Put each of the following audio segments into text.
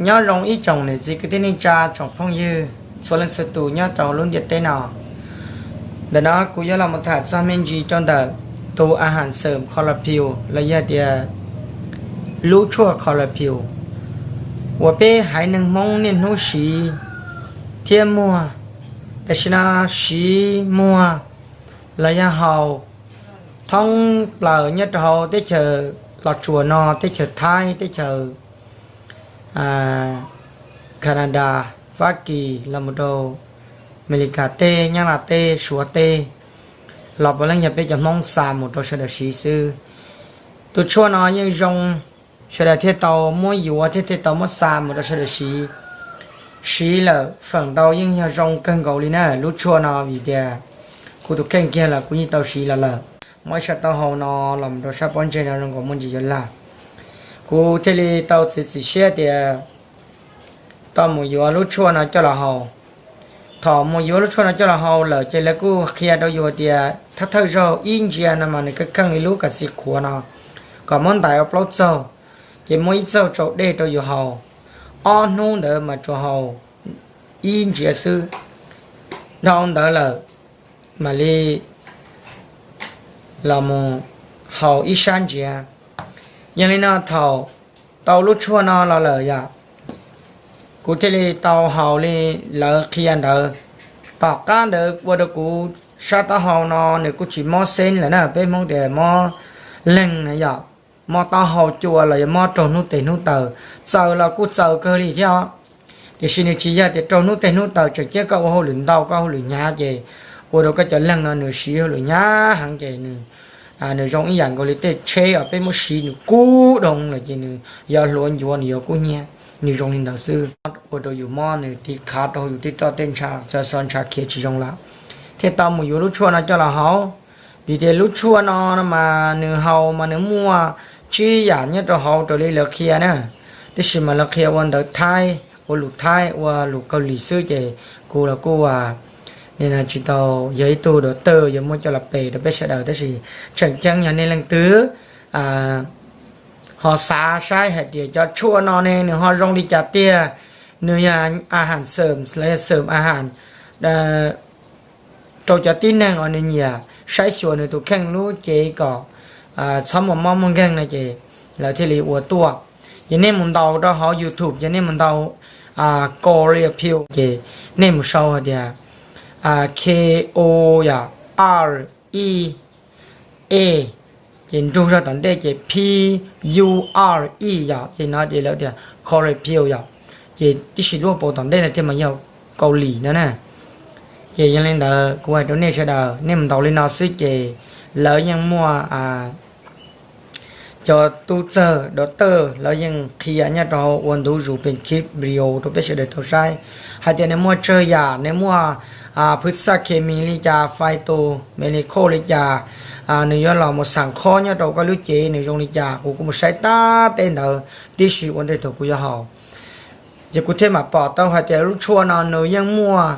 Nyob zoo ib tsoom niam txiv kwv tij neej tsa, tsoom phooj ywg txhua leej txhua tus nyob rau lub ntiaj teb no. Ntawm no kuv yuav los mus tham txog me ntsis rau ntawm tus a has xawm kho la phius los yog tias lub tshuaj kho la phius uas peb haiv neeg Hmoob niaj hnub siv thiab muag. Tam sim no siv muag los yog haus thoob plaws nyob rau hauv teb chaws Los Tsuas no, teb chaws Thaib, teb chaws Canada, Fab Kis, los mus rau Amelikas teb, Nyab Laj teb, Suav teb, los puav leej yog peb cov Hmoob xa mus rau sawv daws siv xwb. Tus tshuaj no yeej zoo, sawv daws thiaj tau muab yuav thiab thiaj tau muab xa mus rau sawv daws siv. Siv lawm feem ntau yeej yog zoo kawg nkaus li na. Lub tshuaj no vim tias kuv tus kheej kiag los kuv yeej tau siv los lawm. Muab ib sab taub hau no los mus rau sab pob ntseg no zoo nkaus muaj ntsis yuav lag. Kuv thiaj li tau txiav txim siab tias tau mus yuav lub tshuaj no coj los haus. Thaum mus yuav lub tshuaj no coj los haus lawm ces lawv kuj qhia rau yus tias thawj thawj zaug ib ntsia no mas nws kheej kheej li lub kas xis qhuav no, kom muab ntais ua plaub txaug, ces muab ib txaug tsau dej rau yus haus. Ob hnub ntawd mas tsuas haus ib ntsia xwb. Dhau ntawd lawm mam li los mus haus ib sab ntsia. Yog li no thaum tau lub tshuaj no los lawm yom, kuv thiaj li tau haus li lawv qhia ntawd. Tom qab ntawd ua rau kuv sab taub hau no nws kuj tsis mob xeeb lawm na, peb Hmoob tias mob leeg na yom, mob taub hau cua los yog mob raug hnub tes hnub taw, txaws los kuj txaws kawg li thiab os. Tiam sis nws tsis yog tias raug hnub tes hnub taw, tseem ceeb koj ua hauj lwm ntau koj hauj lwm hnyav ces ua rau koj cov leeg no nws siv hauj lwm hnyav heev ces nws zoo ib yam nkaus li tej tsheb uas peb muab siv nws kub dhau lawm ces nws yuav hluav ncuav nws yuav kub hnyiab, nws zoo li ntawd xwb. Ua rau yus mob nws tiv qhav rau yus tej roj tej ntsha, cov xov ntsha khiav tsis zoo lawm. Thiaj tau mus yuav lub tshuaj no coj los haus. Vim tias lub tshuaj no mas nws haus mas nws muaj tsib yam nyob rau hauv raws li lawv qhia na. Tab sis mas lawv qhia ua ntawv Thaib, ua lus Thaib, ua lus Kaus Lim xwb ces kuv los kuj tsis tau yog ib tug doctor yuav muab coj los pes rau peb sawv daws, tab sis tseem ceeb yog nej leej twg ho xav saib hais tias cov tshuaj no ne nws ho zoo li cas tiag, nws yog a has xawm los yog xawm a has rau cov tib neeg uas nws nyiam saib xyuas nws tus kheej lub cev kom txhob muaj mob muaj nkeeg no ces lawv thiaj li ua tuaj. Ces nej mus ntaus rau hauv YouTube ces nej mus ntaus Kho la phius ces nej mus sau hais tias K O yom, R E, E, ces nrug zog tom ntej ces P U R E yom, ces no ces lawv tias Kho la phius yom. Ces tib si luaj pau tom ntej no thiaj mas yog Kaus Lim no na. Ces yog li ntawd kuv hais rau nej sawv daws, nej mus ntaus li no xwb ces lawv yeej muaj cov tub txawg doctor lawv yeej qhia nyob rau hauv ua ntu zus pes khib video rau peb sawv daws tau saib hais tias nws muaj tsawg yam, nws muaj phwv xaj khes mis li cas, fais tus me li khoj li cas, nws yuav los mus xam khob nyob rau koj lub cev nws zoo li cas, kuv kuj mus saib tag tej ntawd tib si ua ntej thaum kuv yuav haus. Ces kuv thiaj mam pom tau hais tias lub tshuaj no nws yeej muaj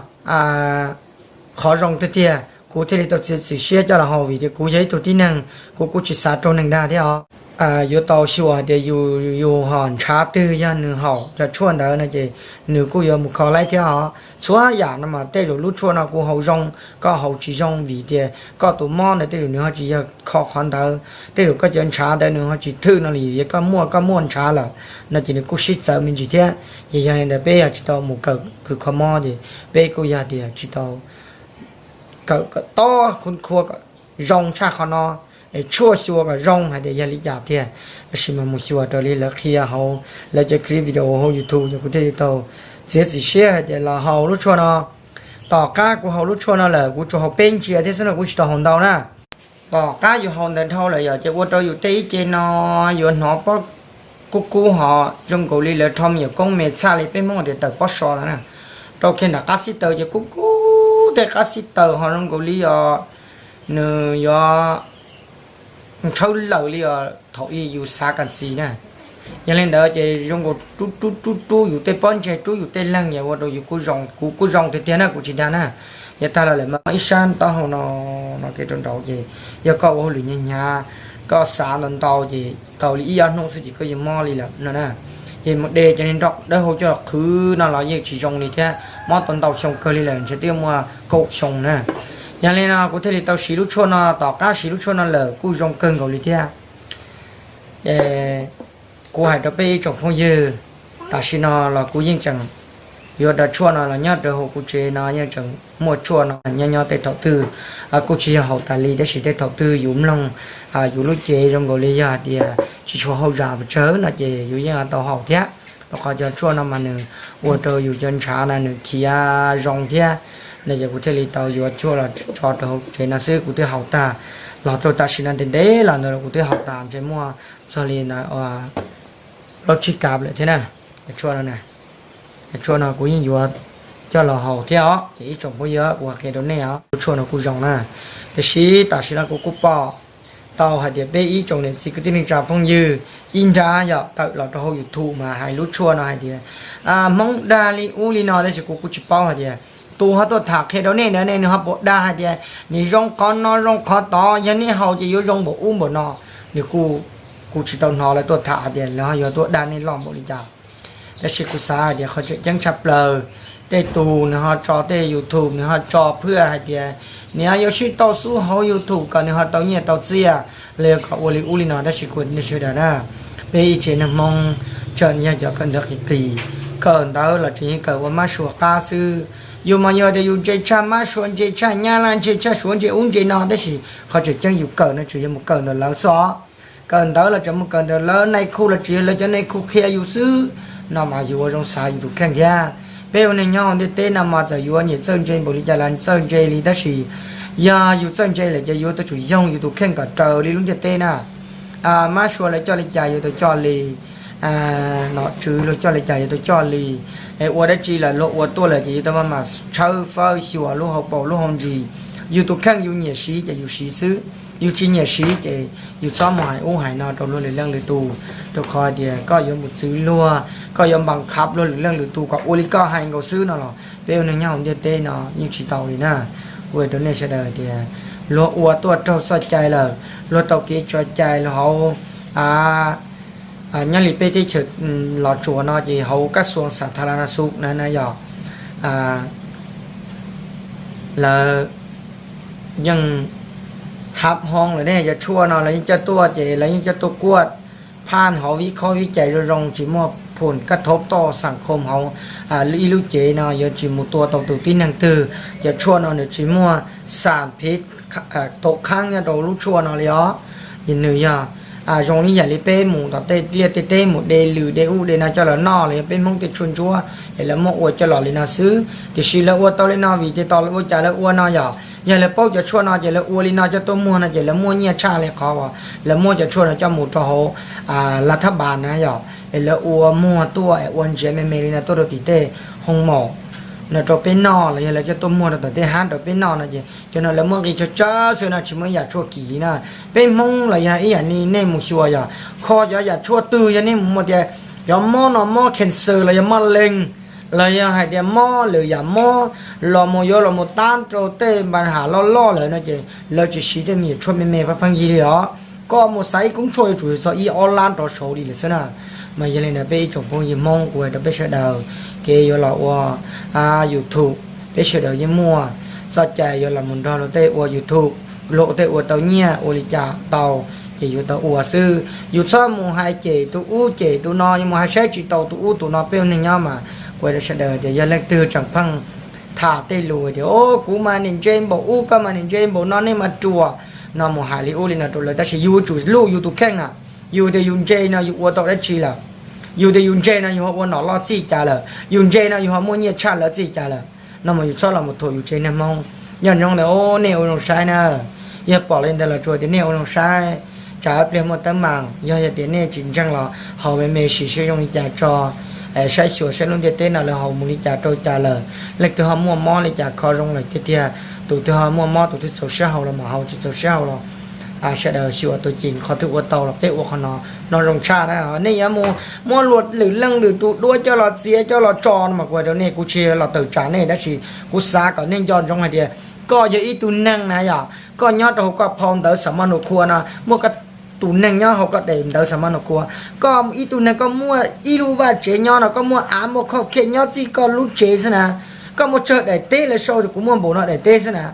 qhov zoo tiag tiag, kuv thiaj li tau txiav txim siab coj los haus vim tias kuv yog ib tug tib neeg, kuv kuj tsis xav raug neeg dag thiab os. Yuav tau xyuas hais tias yus, yus ho ntshav twg yog nws haus cov tshuaj ntawd no ces nws kuj yuav mus kho laib thiab os. Txhua yam no mas tej zaum lub tshuaj no kuv haus zoo, koj haus tsis zoo vim tias koj tus mob ntawd tej zaum nws ho tsis yog kho qhov ntawd, tej zaum koj cov ntshav ntawd nws ho tsis thwj no li, yog koj muaj, koj muaj ntshav lawm no ces nws kuj sib txawv me ntsis thiab. Ces yog li ntawd peb yog tsis tau mus kawm kws kho mob ces peb kuj yog tias tsis tau kawm kom tob khua kom zoo tshaj qhov no, es tshuaj xyuas kom zoo hais tias yog li cas tiag. Tab sis mas mus xyuas raws li lawv qhia hauv lawv cov clip video hauv YouTube ces kuv thiaj li tau txiav txim siab hais tias los haus lub tshuaj no. Tom qab kuv haus lub tshuaj no lawm kuv tsuas haus peb ntsia thiab xwb no, kuv tsis tau haus ntau na. Tom qab yus haus ntawd dhau lawm yom, ces ua rau yus tej ib ce no yuav hnov pob kub kub hos zoo nkaus li lawv rho me nyuam koob me txhaj li peb Hmoob tias tawm pob so ntawd na. Rau kiag nram qab xib taws ces kub kub tej qab xib taws ho zoo nkaus li os nws yuav nthawb lawm li os thaum ub yus xav kas xis na. Yog li ntawd ces zoo nkaus rub rub rub rub yus tej pob ntseg rub yus tej leeg, yog ua rau yus kuj zoo, kuv kuj zoo tiag tiag na, kuv tsis dag na. Yog tag los lawm mas ib sab taub hau no, no kev rau nraud ces yog koj ua hauj lwm hnyav hnyav, koj xav ntau ntau ces tau li ib ob hnub xwb ces koj yeej mob li lawm no na. Ces mus de cov niag nroj dawb huv coj los qhwv no los yeej tsis zoo li thiab, mob tau ntau xyoo kawg li lawm, ntshe twb muaj kaum xyoo na. Yog li no kuv thiaj li tau siv lub tshuaj no, tom qab siv lub tshuaj no lawm kuj zoo kawg nkaus li thiab. Kuv hais rau peb ib tsoom phooj ywg, tam sim no los kuv yeej tseem yuav cov tshuaj no los nyob rau hauv kuv tsev no yeej tseem muaj tshuaj no nyob nyob tej thaum twg kuj tsis yog haus tas li, tab sis tej thaum twg yus mloog yus lub cev zoo nkaus li yog hais tias tsis tshua hauj zam pes tsawg no ces yus yeej tau haus thiab. Rau qhov cov tshuaj no mas nws ua rau yus cov ntshav na nws khiav zoo thiab. No ces kuv thiaj li tau yuav tshuaj los tso rau hauv tsev no xwb, kuv twb haus tag los rau tam sim no ntev ntev los ntawd kuv twb haus tas ntshe muaj txog li plaub tsib kab lawm thiab na. Cov tshuaj no, cov tshuaj no kuv yeej yuav coj los haus thiab os, ces ib tsoom phooj ywg kuv qhia rau nej os, lub tshuaj no kuj zoo na. Tiam sis tam sim no kuv kuj pom tau hais tias peb ib tsoom niam txiv kwv tij neej tsa phooj ywg ib nrab yog tawm los rau hauv YouTube mas hais lub tshuaj no hais tias Hmoob dag li ub li no, tab sis kuv kuj tsis paub hais tias tus ho tuaj tham qhia rau nej na, nej nws ho puas dag hais tias nws zoo qhov no zoo qhov tod, yog nej haus ces yuav zoo npaum ub npaum no. Nws kuj, kuv tsis tau hnov lawv tuaj tham hais tias lawv ho yuav tuaj dag nej loj npaum li cas. Tab sis kuv xav hais tias qhov tseem ceeb tshaj plaws, tej tus nws ho tso tej YouTube nws ho tso phwaj hais tias nws yuav sib tau xub hauv YouTube kom nws ho tau nyiaj tau txiaj, los yog kom ua li ub li no, tab sis kuv hais rau nej sawv daws na, peb ib tsev neeg Hmoob tseem yog cov kawm ntawv qis qis, kawm ntawv los tseem yog kawm ua mab sua qab xwb. Yus mas yog tias yus ntse tshaj mab sua, ntse tshaj nyab laj, ntse tshaj suav, ntse ub ntse no, tab sis qhov tseem ceeb yus kawm no tseem yog mus kawm ntawm lawv xwb. Kawm ntawv los tseem mus kawm ntawm lawv, nais khu los tseem yog lawv cov nais khu qhia yus xwb. No mas yus ua zoo xav yus tus kheej thiab. Peb ua neeg nyob hauv ntiaj teb no mas txawm yuav nyiam txawj ntse npaum li cas los txawj ntse li, tab sis yog yus txawj ntse lawm ces yuav tau tsum yoog yus tus kheej kom raws li lub ntiaj teb na. Mab sua lawv coj li cas yuav tau coj li, nom tswv luag coj li cas yuav tau coj li. Es ua dab tsi los luag ua tuaj lawm ces yuav tau maj mam tshawb fawb xyuas lub hauv paus lub hauv ntsis. Yus tus kheej yus nyiam siv ces yus siv xwb, yus tsis nyiam siv ces yus txhob mus hais ub hais no rau luag lwm leej lwm tus, rau qhov tias koj yuav mus txwv luag, koj yuav npas khab luag lwm leej lwm tus kom ua li koj hais nkaus xwb no los peb ua neeg nyob hauv ntiaj teb no yeej tsis tau li na. Kuv hais rau nej sawv daws tias luag ua tuaj raug txoj cai lawm, luag tau kev tso cai los hauv, nyob li peb teb chaws Los Tsuas no ces hauv kab xuas xas tha la na xu na na yog lawv yeej hab hoo lawm ne, cov tshuaj no lawv yeej coj tuaj ces lawv yeej coj tuaj kuaj phaj hauv vib khob vib cai zoo zoo, tsis muaj phum kaj thaub toj xas khoom hauv ib lub cev no yuav tsis mus tua tau tus tib neeg twg. Cov tshuaj no nws tsis muaj xas phiv tau qhaab nyob rau lub tshuaj no li os. Nws yog zoo li yam li peb mus tom tej liaj tej teb mus de lws de ub de no coj los noj los yog peb Hmoob tej tshuaj ntsuab es lawv muab ua coj los li no xwb. Tiam sis lawv ua tau li no vim tias tos lawv ua cas lawv ua no yom. Yog lawv paub cov tshuaj no ces lawv ua li no coj tuaj muag no ces lawv muaj nyiaj tshaj li qhov uas lawv muab cov tshuaj no coj mus rau hauv lav thab npas na yom, es lawv ua muag tuaj es ua ntsiav me me li no tuaj rau tim tej hoo maum no rau peb noj los yog lawv coj tuaj muag rau tom tej hab rau peb noj no ces cov no lawv muab nqi tsawg tsawg xwb no tsis muaj ib yam tshuaj kim li na. Peb Hmoob los yog ib yam li nej mus xyuas yog kho cov yam tshuaj twg yog nej mus muag tias cov mob no mob cancer los yog mob leeg los yog hais tias mob lwm yam mob los mus yuav los mus tab rau tej npa ham loj loj lawm no ces lawv tsis siv tej me nyuam tshuaj me me pheej pheej yig li os. Koj mus xaiv ib koob tshuaj yuav tsum txog ib ob lab rov saud li lawm xwb na. Mas yog li ntawd peb ib tsoom phooj ywg Hmoob kuv hais rau peb sawv daws, kev yuav los ua YouTube peb sawv daws yeej muaj txoj cai yuav los mus nrog luag tej ua YouTube, luag tej ua tau nyiaj ua li cas tau ces yuav tau ua xwb. Yus txhob mus hais cem tus ub cem tus no, yus mus hais saib tsis tau tus ub tus no. Peb ua neeg nyob mas kuv hais rau sawv daws tias yog leej twg tseem pheej tham tej lus tias o kuv mas niam ntse npaum ub, koj mas niam ntse npaum no, nej mas ruam no mus hais li ub li no rau lawv, tab sis yus yuav tsum luj yus tus kheej na. Yus tias yus ntse no yus ua tau dab tsi lawm? Yus tias yus ntse no yus ho ua nom loj txij cas lawm? Yus ntse no yus ho muaj nyiaj tshaj lawv txij cas lawm? No mas yus txhob los mus thuam yus tsev neeg Hmoob. Nyob zoo ntawd nej ua zoo saib na. Yog pom li ntawd los tsuas tias nej ua zoo saib, tsam pliag muaj teeb meem, yog yog tias nej tsis ntseeg los haus me me sim seb zoo li cas tso, saib xyuas saib lub ntiaj teb no lawv haus mus li cas rau cas lawm, leej twg ho muaj mob li cas kho zoo lawm tiag tiag. Tus twg ho muaj mob tus twg txaus siab haus los mam haus, tsis txaus siab haus los sawv daws xyuas tus cim qhov twg ua tau los peb ua qhov no, no zoo tshaj na. Nej yuav mus muab luag lwm leej lwm tus duab coj los txiav coj los tso no mas kuv hais rau nej, kuv tsis los tawm tsam nej, tab sis kuv xav kom nej nco ntsoov hais tias koj yog ib tug neeg na yom, koj nyob rau hauv koj phau ntawv xam maj nus khua no muaj koj tus neeg nyob hauv koj daim ntawv xa ma no kua. Koj ib tug neeg koj muaj ib lub vaj tsev nyob no, koj muaj av muaj khauj khej nyob txij koj lub tsev xwb na. Koj muaj tsawg daim teb lawv sau tias kuv muaj npaum no daim teb xwb na.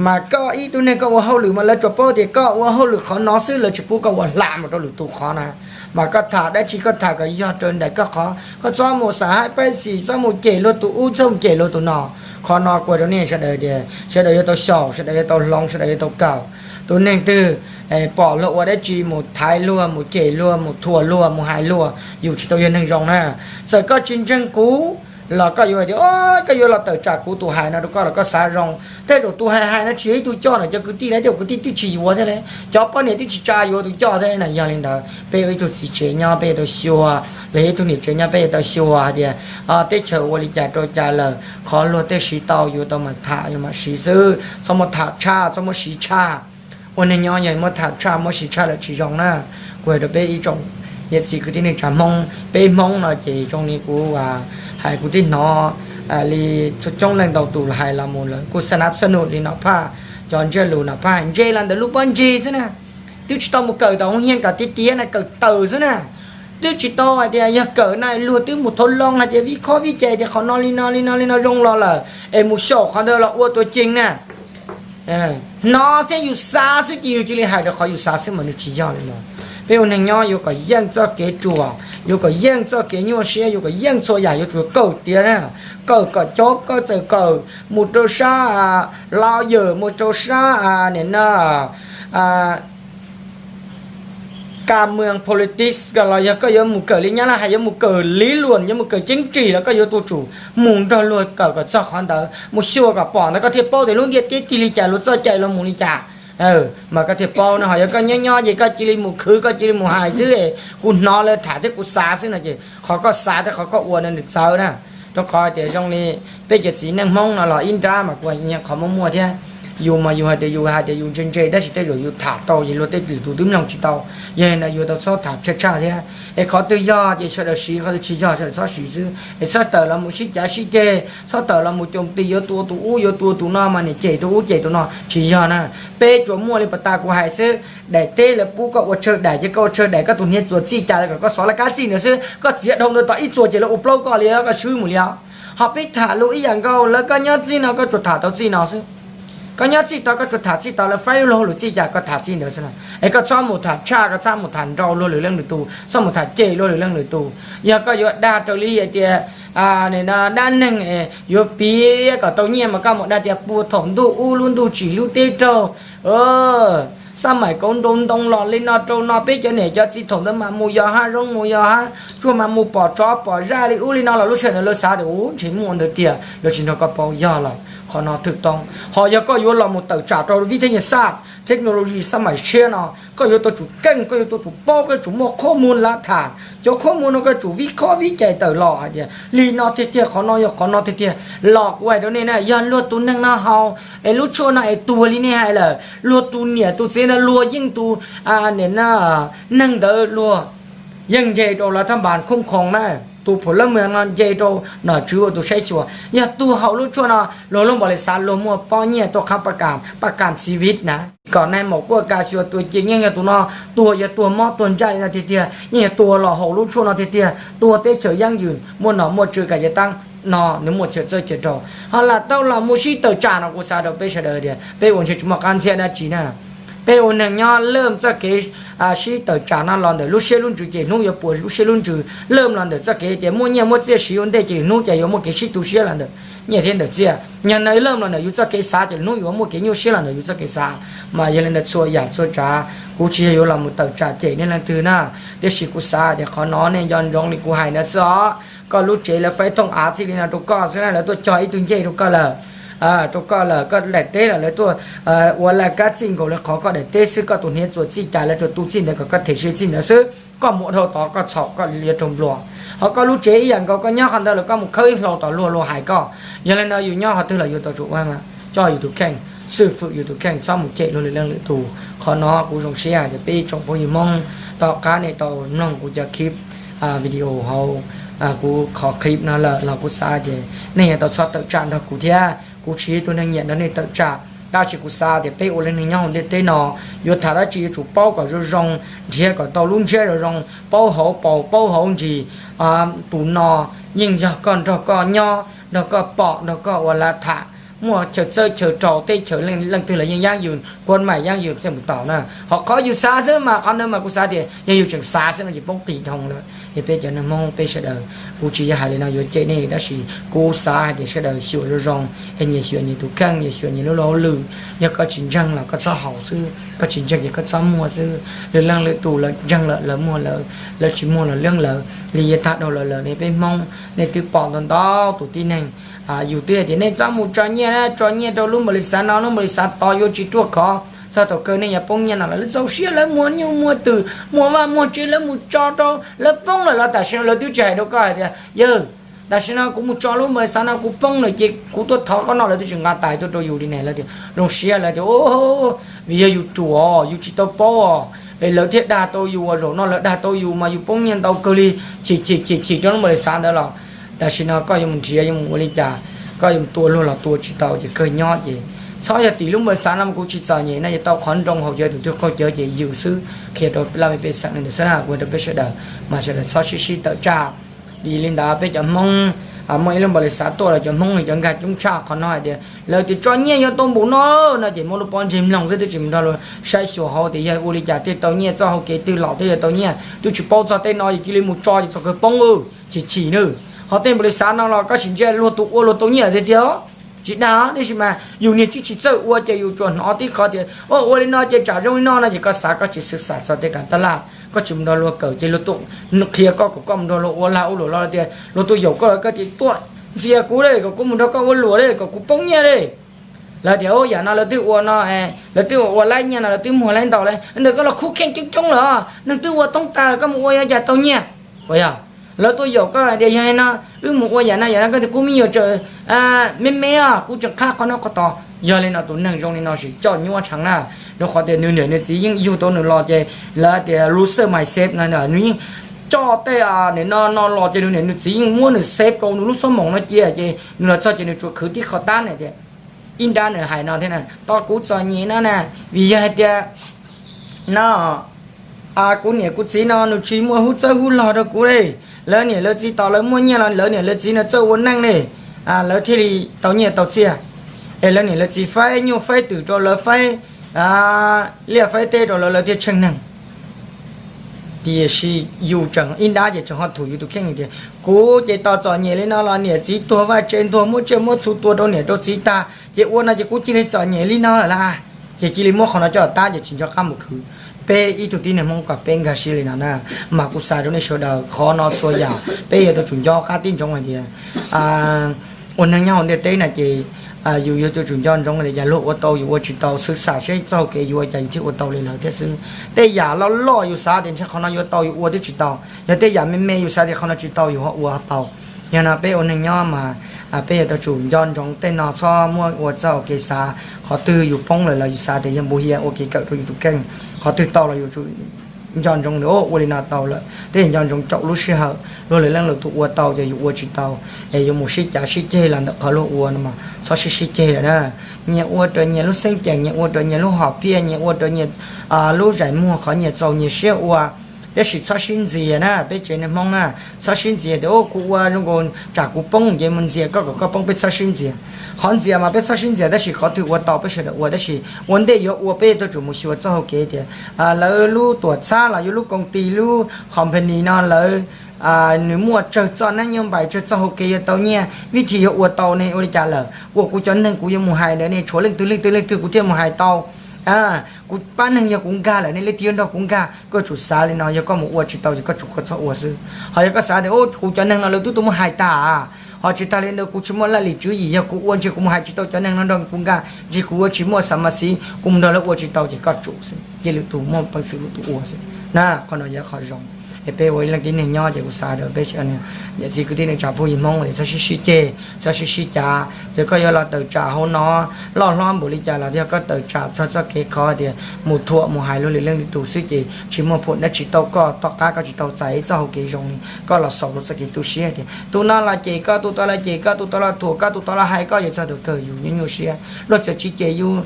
Mas koj ib tug neeg koj ua hauj lwm mas lawv tsuas paub tias koj ua hauj lwm qhov no xwb, lawv tsis pub koj ua hla mus rau lwm tus qhov na. Mas koj tham dab tsi koj tham kom yog raws nraim koj qhov, koj txhob mus xav haib paib xim, txhob mus cem luag tus ub, txhob mus cem luag tus no. Qhov no kuv hais rau nej sawv daws tias sawv daws yuav tau xyaum, sawv daws yuav tau hloov, sawv daws yuav tau kawm. Tus neeg twg pom luag ua dab tsi mus thaiv luag, mus cem luag, mus thuam luag, mus hais luag, yus tsis tau yog neeg zoo na. Txawm koj tsis ntseeg kuv los koj yuav hais tias koj yuav los tawm tsam kuv tus hais no rau koj los koj xav zoo. Tej zaum tus hais hais no tsis yog ib tug coj no, cov kwv tij lawv tej kwv tij twb tsis yuav thiab li, cov poj niam twb tsis tsa yuav tus coj thiab na. Yog li ntawd peb ua ib tug txiv tsev nyob peb yuav tau xyuas, los yog ib tug niam tsev nyob peb yuav tau xyuas hais tias teb chaws ua li cas rau cas lawm, qhov luag tej siv tau yuav tau mam tham yuav mam siv xwb, txhob muab tham tshaj, txhob muab siv tshaj. Ua neeg nyob yog muab tham tshaj muab siv tshaj lawm tsis zoo na. Kuv hais rau peb ib tsoom niam txiv kwv tij neej tsa Hmoob, peb Hmoob no ces zoo li kuv hais kuv twb hnov li txhua coob leej ntau tus hais los mus lawm kuj xa nab xab num li Nom Phaj, cov ntsiab lus Nom Phaj hais ntse los ntawm lub pob ntseg xwb na. Twb tsis tau mus kawm tom hoo hias kom tiav tiav na, kawm tawm xwb na. Twb tsis tau hais tias yog kawm na luag twb mus thauj loo hais tias vij khob vij cai tias qhov no li no li no li no zoo los lawm es mus xyaum qhov ntawd los ua tua ceeg na. Hnov thiab yus xav xwb ces yus cia li hais rau qhov yus xav xwb mas nws tsis yog li ntawd. Peb ua neeg nyob yuav kom yeej txoj kev ruam, yuav kom yeej txoj kev nyuaj siab, yuav kom yeej txhua yam yuav tsum kawm tiav na. Kawm kom coob, koj txawm kawm mus rau sab lawyer, mus rau sab nim no ka mws politics, los yog koj yuav mus kawm li Nyab Laj hais yuav mus kawm lý luận, yuav mus kawm chính trị los koj yuav tua tsum mus nrog luag kawm kom txog qhov ntawd, mus xyuas kom pom ntawd koj thiaj paub tias lub ntiaj teb tig li cas, luag txoj cai los mus li cas. Mas koj thiaj paub no. Ho yog koj nyob nyob ces koj cia li mus khwv, koj cia li mus hais xwb, kuv hnov lawv tham thiab kuv xav xwb no ces qhov koj xav thiab qhov koj ua no nws txawv na. Rau qhov tias zoo li peb cov txiv neej Hmoob no los ib nrab mas kuv qhov muaj muaj thiab. Yus mas yus hais tias yus hais tias yus ntse ntse tab sis tej zaum yus tham tau ces luag tej lwm tus twb mloog tsis tau. Yog li ntawd yuav tau txhob tham tshaj tshaj thiab. Es qhov twg yog ces sawv daws siv, qhov twg tsis yog sawv daws txhob siv xwb. Es txhob tawm los mus sib cav sib ceg, txhob tawm los mus coo ti yuav tua tus ub yuav tua tus no mas niam cem tus ub cem tus no, tsis yog na. Peb tsuas muaj li pas tas kuv hais xwb. Daim teb lawv pub koj ua tsawg daim ces koj ua tsawg daim, koj tus hniav txuas txij cas lawv kom koj xov laj kab txij ntawd xwb. Koj txiav dhau ntawd tom ib txuas ces lawv ua plaub koj li, koj swb mus li os. Ho peb tham lus ib yam nkaus, lawv koj nyob txij no koj tsuas tham tau txij no xwb. Koj nyob txij tod koj tsuas tham txij tod, lawv faib lub luag lus txij cas koj tham txij ntawd xwb na. Es koj txhob mus tham tshaj, koj txhob mus tham nrau luag lwm leej lwm tus, txhob mus tham cem luag lwm leej lwm tus. Yog koj yuav dag raws li hais tias dab neeg yuav piav kom tau nyiaj mas koj mus dag tias puag thaum ntuj ub lub ntuj tsim lub teb raug, xab maim kauv nroo ntoo los li no rau no, peb cov niam cov txiv thaum ntawd mas mus yos hav zoov mus yos hav tsuag mas mus pom tsov pom zaj li ub li no los lub sij hawm ntawd lawv xav tias ua ntshe muaj ntawd tiag, lawv tsis nrog koj paub yog lawm. Qhov no thwm toob. Ho yog koj yuav los mus tawm tsam rau vib thej nyaj xaj, technology xab maim tshiab no, koj yuav tau tsum keej, koj yuav tau tsum paub, koj yuav tsum muaj qhob muag lav tham. Cov qhob muag no koj yuav tsum vib khob vib cais tawm los hais tias li no tiag tiag, qhov no yog qhov no tiag tiag. Los kuv hais rau nej na, yog luag tus neeg no haus es lub tshuaj no es tuag li nej hais lawm, luag tus niam tus txiv ntawd luag yeej tus niam neeg ntawd luag yeej nce rau lawv thab npas khooj khoos na, tus phuv lab mws no nce rau nom tswv ua tus saib xyuas. Yog tuag haus lub tshuaj no luag lub npaum li xav luag muaj pob nyiaj tuaj khab paj kam, paj kam xi viv na. Kom nais maum kuaj kas xyuas tus ces yeej yog tus no tuag, yog tuag mob tuag ntsaj li no tiag tiag, yeej yog tuag los haus lub tshuaj no tiag tiag, tuag teb chaws yeeb yws, muaj nom muaj tswv kas yev tab no nws muaj chaw txawj chaw rau. Ho lam tau los mus sib tawm tsam no kuv xav rau peb sawv daws tias peb ua ntshe tsis muaj qab ntxhiab dab tsi na. Peb ua neeg nyob lawm txoj kev sib tawm tsam no los ntawm lub siab lub ntsws ces hnub yuav puas lub siab lub ntsws. Lawm los ntawm txoj kev tias muaj nyiaj muaj txiaj siv ua ntej ces hnub cas yuav muaj kev sib tu siab los ntawm nyiaj thiab ntawm txiaj. Yog no lawm los ntawm yus txoj kev xav ces hnub yuav muaj kev nyuaj siab los ntawm yus txoj kev xav. Mas yog li ntawd txhua yam txhua tsav kuv tsis yog yuav los mus tawm tsam cem nej leej twg na, tiam sis kuv xav tias qhov no nej nco ntsoov li kuv hais ntawd xwb os. Koj lub tsev lawv faib thooj av txij li no rau koj xwb na, lawv tuaj cog ib tug ncej rau koj lawm, rau koj lawm, koj daim teb los lawv tuaj ua laj kab txij nkaus li qhov koj daim teb xwb, koj tus hniav txuas txij cas lawv tsuas tu txij ntawd kom koj them se txij ntawd xwb. Koj mus dhau tod koj txhaum koj yuav raug nplua. Ho koj lub tsev ib yam nkaus, koj nyob qhov ntawd lawm koj mus khawb ib hlau tom luag luag hais koj. Yog li no yus nyob qhov twg los yuav tau tsum ua mas coj yus tus kheej, xwm fwm yus tus kheej, txhob mus cem luag lwm leej lwm tus. Qhov no kuv zoo siab hais tias peb ib tsoom phooj ywg Hmoob tom qab nej tau mloog kuv cov clip video hauv kuv qhov clip no lawm los kuv xav tias nej yuav tau txhob tawm tsam nrog kuv thiab. Kuv tsis yog ib tug neeg nyiam nrog nej tawm tsam. Tab sis kuv xav tias peb ua li neeg nyob hauv ntiaj teb no, yuav tham dab tsi yuav tsum paub kom zoo zoo, nrhiav kom tau lub ntsiab zoo zoo, paub hauv paus paub hauv ntsis. Tus no yeej yog koj nrog koj nyob, nrog koj pom, nrog koj ua lav tham, muaj chaw txawb chaw rau, teb chaws leej twg los yeej yaab yws, kuab mais yaab yws thiaj mus tau na. Ho qhov yus xav xwb mas qhov ntawd mas kuv xav tias yog yus tseem xav xwb no ces poob qis dhau lawm. Es peb cov neeg Hmoob peb sawv daws, kuv tsis yog hais li no yuav cem nej, tab sis kuv xav hais tias sawv daws xyuas zoo zoo, es nyias xyuas nyias tus kheej, nyias xyuas nyias lub luag hauj lwm. Yog koj tsis ntseeg los koj txhob haus xwb, koj tsis ntseeg ces koj txhob muag xwb. Lwm leej lwm tus lawv ntseeg lawm lawv muag lawv, lawv tsis muag los lwj lawv. Li yav tag dhau lawm lawm ne peb Hmoob nej twb pom ntau ntau tus tib neeg, yus twb hais tias nej txhob mus tso nyiaj na, tso nyiaj rau lub npaum li xav no, lub npaum li xav tod yuav tsis ruaj khov, txog thaum kawg nej yuav poob nyiaj no lawm. Lawv txaus siab lawv muag nyuj muag twm, muag vaj muag tsev, lawv mus tso rau lawv poob lawm los tam sim no lawv twb tsis hais rau koj hais tias yawg, tam sim no kuv mus tso lub npaum li xav no kuv poob lawm ces kuv tuaj thov koj noj, lawv twb tsis nqa tais tuaj rau yus li ne. Lawv tias zoo siab, lawv tias vim yog yus ruam, yus tsis tau paub, lawv thiaj dag tau yus, zaum no lawv dag tau yus mas yus poob nyiaj ntau kawg li. Chim chim chim chim rau lub npaum li xav ntawd los tam sim no koj yuav mus nrhiav yuav mus ua li cas, koj yuav mus tua luag los tua tsis tau ces kawg nyob ces txhob yog tim lub npaum li xav no mas kuv tsis txom nyem no, yuav tau qhov nroo haus cawv tus twg qaug cawv ces yws xwb, qhia rau laj mej pej xeem li ntawd xwb na, kuv hais rau peb sawv daws mas sawv daws txhob sib sib tawm tsam. Vim li ntawd peb cov Hmoob muaj ib lub npaum li xav tuaj los cov Hmoob yog cov nkag coob tshaj qhov no hais tias lawv tias tso nyiaj yuav tau npaum no no ces muab lub pob ntseg mloog xwb twb tsis mus nrog luag saib xyuas hauv tias yog ua li cas thiaj tau nyiaj, txoj hau kev twg los thiaj yuav tau nyiaj, twb tsis paub txog tej no ces cia li mus tso ces txog kawg poob, chim chim nawb. Ho tej npaum li xav no los koj sim ntsia luag tus ua luag tau nyiaj tiag tiag. Tsis dag tiam sis mas yus niag tsis tsis txawj ua ces yus tsuas hnov tib qho tias ua ua li no ces tsam zoo li no no ces koj xav koj tsis xwm xam txog tej kam tab laj, koj tsis mus nrog luag kawm ces luag tuaj qhia koj kom koj mus nrog luag ua lag ua luam los tias luag tuaj yaum koj los koj tias tuaj ntxias kuv li kom kuv mus nrog koj ua luam li kom kuv poob nyiaj li. Lawv tias yam no lawv twb ua no, lawv twb ua ua laib nyiaj no lawv twb muag laib ntau li ntawd, koj los khub kheej coob coob lawm, neeg twb ua toob tas lawm koj mus ua yuav cas tau nyiaj. Uas yog lawv tuaj yaum koj hais tias yog li no wb mus ua yam no yam no, koj tias kuv me nyuam tseem me me os, kuv tseem qhab qhov no qhov tod. Yog li no tus neeg zoo li no sim coj nyuaj tshaj na, rau qhov tias nws niam nws txiv yeej yug tau nws los ces lawv tias loser mindset no, nws yeej coj tej nim no no los ces nws niam nws txiv yeej muab nws save rau nws lub xuab moos no cia ces nws los txog ces nws tsuas khwv tib qho tab ne tias ib nrab nws hais no thiab na, tos kuv txom nyem no na, vim yog hais tias no kuv niam kuv txiv no nws tsis muaj hub txawb hub log rau kuv li. Lawv niam lawv txiv tos lawv muaj nyiaj los lawv niam lawv txiv no txawj ua neej li, lawv thiaj li tau nyiaj tau txiaj. Es lawv niam lawv txiv faib nyuj faib twm rau lawv, faib liaj faib teb rau lawv, lawv thiaj tsheej neeg. Tiam sis yus tseem ib nrab ces tseem ho thum yus tus kheej tias kuv ces tos txom nyem li no los niam txiv tuag vaj tse ntuag muab tsiaj muab txhu tua rau niam rau txiv tag ces ua no ces kuv cia li txom nyem li no lawm lauj. Ces cia li muab qhov no coj tab ces tsis nco qab mus khwv. Peb ib tug tib neeg Hmoob kom peb nkag siab li no na, mas kuv xav rau nej sawv daws qhov no txhua yam peb yuav tau tsum nco qab tib ntsoov hais tias ua neeg nyob hauv ntiaj teb na ces yus yuav tsum nco ntsoov tias cas luag ua tau yus ua tsis tau, xwv xam seb txoj hau kev yuav ua cas yus thiaj ua tau li lawv thiab xwb. Tej yam loj loj yus xav tias ntshe qhov no yuav tau yus ua twb tsis tau, yog tej yam me me yus xav tias qhov no tsis tau yus ho ua tau. Yog no peb ua neeg nyob mas peb yuav tau tsum nco ntsoov tej no, txhob muab ua txoj hau kev xav, qhov twg yus poob lawm los yus xav tias yog npu hias ua kev kawm rau yus tus kheej, qhov twg tau los yus tsum nco ntsoov nws ua li no tau lawm, tej nco ntsoov caum lub sij hawm, luag lwm leej lwm tus ua tau ces yus ua tsis tau, es yuav mus sib cav sib ceg los ntawm qhov luag ua no mas txhob sib sib ceg lawm na. Nyias ua raws nyias lub xeeb ceem, nyias ua raws nyias lub hom phiaj, nyias ua raws nyias lub zais muag, qhov nyias txaus nyias siab ua. Tab sis txhob sib ntxias na, peb tsev neeg Hmoob na, txhob sib ntxias tias kuv ua zoo nkaus tsam kuv poob ces mus ntxias koj kom koj poob, peb txhob sib ntxias. Qhov ntxias mas peb txhob sib ntxias tab sis qhov twg ua tau peb sawv daws ua, tab sis ua ntej yuav ua peb yuav tau tsum mus xyuas txoj hau kev tias lawv lub tuam txhab los yog lub koom tis lub company no lawv nws muaj tsawg txoj neeb nyob npais, tsawg txoj hau kev yuav tau nyiaj, vib thib yuav ua tau ne ua li cas lawm, ua kuv cov neeg kuv yuav mus hais ntawd ne tshuav leej twg leej twg leej twg kuv thiaj mus hais tau. Kuv pab neeg yog kuv nkag lawm ne leej twg yuav nrog kuv nkag, koj tsum xav li no, yog koj mus ua tsis tau ces koj tsum koj txhob ua xwb. Ho yog koj xav tias kuv cov neeg no lawv twb tuaj muab hais tag, ho tsis tag li ntawd kuv tsis muaj laj lim tswv yim, yog kuv ua ntshe kuv mus hais tsis tau cov neeg no nrog kuv nkag, ntshe kuv yuav tsis muaj xam mas xiv, kuv mus nrog lawv ua tsis tau ces koj tsum xwb, cia lwm tus muaj peev xwm lwm tus ua xwb na. Qhov no yog qhov zoo. Es peb ua ib leej tib neeg nyob ces kuv xav rau peb niam txiv kwv tij neej tsa phooj ywg Hmoob es txhob sib sib ceg, txhob sib sib cav. Txawm koj yuav los tawm tsam hauv no loj hlob npaum li cas los yog koj tawm tsam txog txoj kev qhov tias mus thuam mus hais luag lwm leej lwm tus xwb ces tsis muaj phum dab tsi tau koj. Tom qab koj tsis tau txais ib txoj hau kev zoo li, koj los xaus rau txoj kev tu siab tias tus no los cem koj, tus tod los cem koj, tus tod los thuam koj, tus tod los hais koj, ces txog thaum kawg yus nyuaj nyuaj siab. Luag txawm tsis cem yus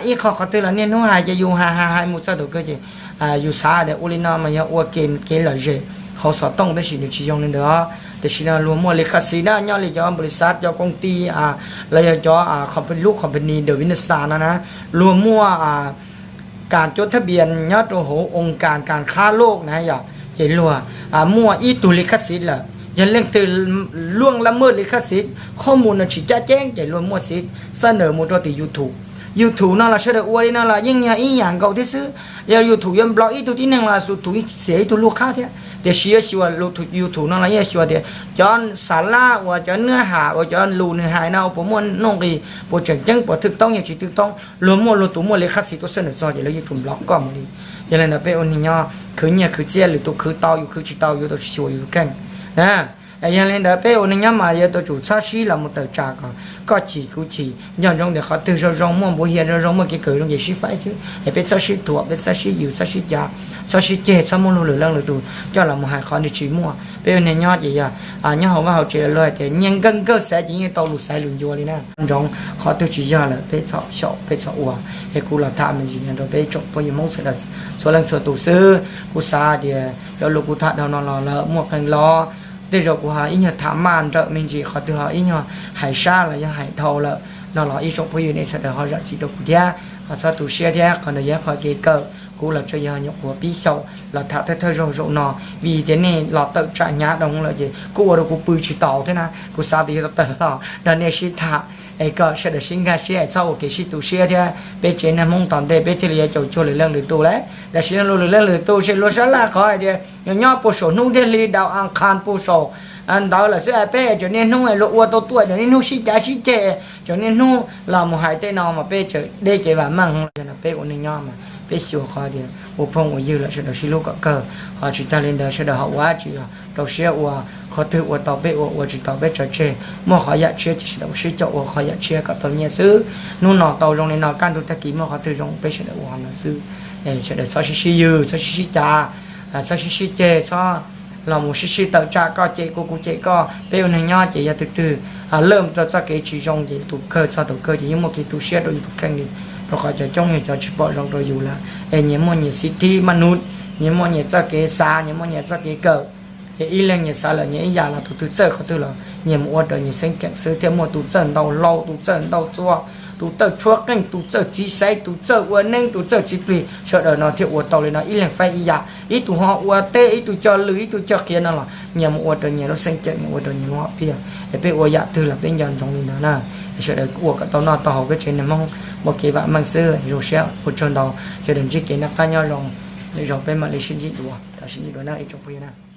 ib qho qhov twg los niaj hnub hais ces yus hais hais hais mus txog thaum kawg ces yus xav tias ua li no mas yog ua kev kev lom zem hauv xov tooj, tab sis nws tsis zoo li ntawd. Tam sim no luag muaj li khaj xiv na, nyob li cov npaum li xav cov koom ti los yog cov lub company The Winston no na, luag muaj kas cuab thab pias nyob rau hauv oo kas kas qhab loj na yom, ces luag muaj ib tug li khaj xiv lawm. Yog leej twg luaj laj maj li khaj xiv, qhov mus no tsis caj ceeb ces luag muaj xiv xab nawm mus rau tim YouTube. YouTube no los sawv daws ua li no los yeej yog ib yam nkaus thiab xwb. Yog YouTube yuav nplog ib tug tib neeg los YouTube xiam ib tug luj qhab thiab. Tiam sis yuav xyuas YouTube no los yeej xyuas tias cov xav laj uas cov nab has uas cov lus nws hais no puas muaj nuj nqis, puas tseem ceeb, puas thwj toob yog tsis thwj toob. Luag muaj luag tus muaj li khaj xiv tuaj xab nawm txog ces lawv yeej tsum nplog koj mus li. Yog li ntawd peb ua neeg nyob khwv nyiaj khwv txiaj lwm tus khwv tau yus khwv tsis tau yuav tau xyuas yus kheej na. Yog li ntawd peb ua neeg nyob mas yuav tau tsum txhob sib los mus tawm tsam kom koj chim kuv chim, nco ntsoov tias qhov twg zoo zoo muaj npuv hias zoo zoo muaj kev kawm zoo ces sib faib xwb es peb txhob sib thuam, peb txhob sib yws, txhob sib cav, txhob sib ceg, txhob muab luag lwm leej lwm tus coj los mus hais qhov nws tsis muaj. Peb ua neeg nyob ces yog nyob hauv vaj hauv tsev los luag hais tias nyias nkawg nkawg xaiv ces yeej tau lus xaiv lus ncua li na. Ntsoov qhov twg tsis yog lawm peb txhob xyaum peb txhob ua. Es kuv los tham me ntsis no rau peb tsoom phooj ywg Hmoob sawv daws txhua leej txhua tus xwb. Kuv xav tias cov lus kuv tham dhau no los lawv muaj qee lo, tej zaum kuv ho ib nyuag tham maj nrawm me ntsis, qhov twg ho ib nyuag hais sab los yog hais dhau lawm no los ib tsoom phooj ywg nej sawv daws ho zam txim rau kuv thiab, ho txhob tu siab thiab. Qhov ntawd yog qhov kev kawm, kuv los tsuas yog nyuam qhuav pib xyaum los tham thawj thawj zaug zaum no, vim tias nej los tawm tsam hnyav dhau lawm ces kuj ua rau kuv pw tsis taus thiab na. Kuv xav tias yuav tau tawm los nrog nej sib tham es kom sawv daws sib nkag siab es txhob ua kev sib tu siab thiab. Peb tsev neeg Hmoob tom ntej peb thiaj li yuav caum cuag lwm leej lwm tus lawm. Tam sim no luag lwm leej lwm tus ces luag sab laj qhov hais tias nyob puag saum hnub thiaj li daus a khas puag saum ntawd lawm xwb es peb tseem niaj hnub luag ua tau tuaj tseem niaj hnub sib cav sib ceg, tseem niaj hnub los mus hais tej no mas peb tseem deb kev vam meej. Yog no peb ua neej nyob mas peb xyuas qhov tias ua phooj ua ywg lawm sawv daws sib hlub kom kawg, ho tsis tag li ntawd sawv daws ho ua dab tsi los rau siab ua, qhov twg ua tau peb ua, ua tsis tau peb tso tseg, muaj qhov yam tshiab ces sawv daws ua sib koom ua qhov yam tshiab kom tau nyiaj xwb. Hnub no tau zoo li no kaj ntug tag kis muaj qhov twg zoo peb sawv daws ua qhov ntawd xwb. Sawv daws txhob sib sib yws, txhob sib sib cav, txhob sib sib ceg, txhob los mus sib sib tawm tsam koj cem kuv kuv cem koj. Peb ua neeg nyob ces yog tus twg lawm rau txoj kev tsis zoo ces tus kawg txog tus kawg ces yeej muaj kev tu siab rau yus tus kheej li, rau qhov cov coob yog cov tsis pom zoo rau yus lawm es nyias muaj nyias xib thib maj nub, nyias muaj nyias txoj kev xav, nyias muaj nyias txoj kev kawm. Ces ib leeg nyias xav lawm nyias ib yam los tus twg txawj qhov twg los nyias mus ua raws nyias xeeb ceem xwb thiaj muaj tus txawj ntau hlau, tus txawj ntau txua, tus txawj tshuab qeej, tus txawj txiv xaiv, tus txawj ua neeb, tus txawj txiv plig, sawv daws no thiaj ua tau li no ib leeg faib ib yam, ib tug ho ua teb, ib tug cog lws, ib tug cog qhiav no los nyias mus ua raws nyias lub xeeb ceem, nyias ua raws nyias lub hom phiaj es peb ua yam twg los peb nco ntsoov li ntawd na. Sawv daws ua kom tau noj tau haus peb tsev neeg Hmoob muaj kev vam meej xwb. Zoo siab ua tsaug ntau, sawv daws ntsib kev noj qab nyob zoo, lwm zaus peb mam li sib ntsib dua, thov sib ntsib dua na ib tsoom phooj ywg na.